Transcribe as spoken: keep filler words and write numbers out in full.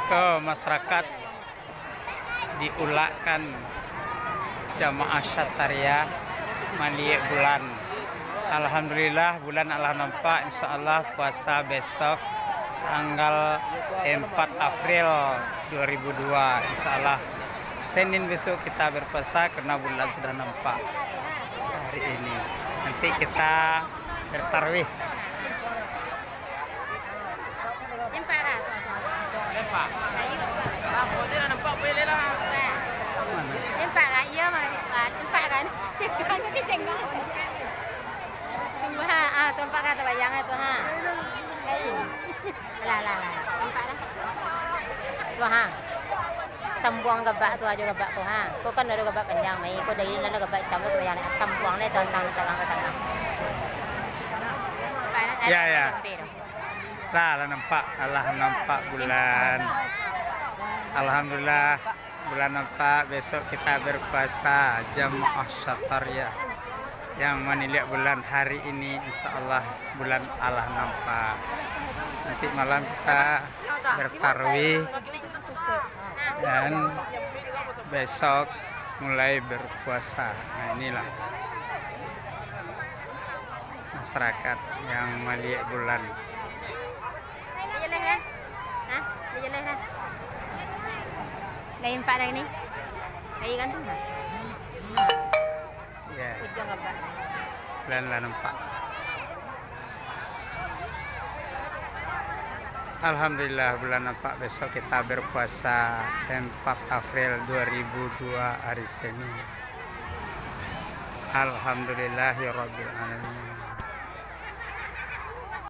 Ko masyarakat diulakkan jamaah Syatariah maliek bulan. Alhamdulillah, bulan alah nampak, insya Allah puasa besok tanggal empat April dua ribu dua, insya Allah. Senin besok kita berpuasa karena bulan sudah nampak hari ini. Nanti kita bertarwih. Nampak tak tu, tu? Nampak. Kayu apa? Apa dia dah nampak, boleh lah. Nampak. Nampak tak? Iya, mah, nampak. Nampak kan? Cenggang, cenggang. Tuhan, ah, tumpah ka tabayang tu, ha. Hei. Lah, lah, lah. Nampak dah. Tu, ha. Sambuang gabak tu ajo gabak tu, ha. Ko kan ado gabak panjang, mai. Ko dari nan ado gabak itam tu tabayang, sambuang deh, tantang, tantang, tantang. Nampak dah? Ya, ya. Lah, lah nampak. Alah nampak bulan. Alhamdulillah. Bulan nampak, besok kita berpuasa, jamaah Syatariah yang maniliak bulan hari ini, insya Allah bulan alah nampak. Nanti malam kita bertarwih dan besok mulai berpuasa. Nah, inilah masyarakat yang maliek bulan. Dia jelas, kan? Hah? Dia jelas, kan? Lain empat dah ni. Lain kan tu? Ya. Ujung apa? Bulan lah nampak. Alhamdulillah, bulan nampak. Besok kita berpuasa empat April dua ribu dua, hari Senin. Alhamdulillahirabbil alamin.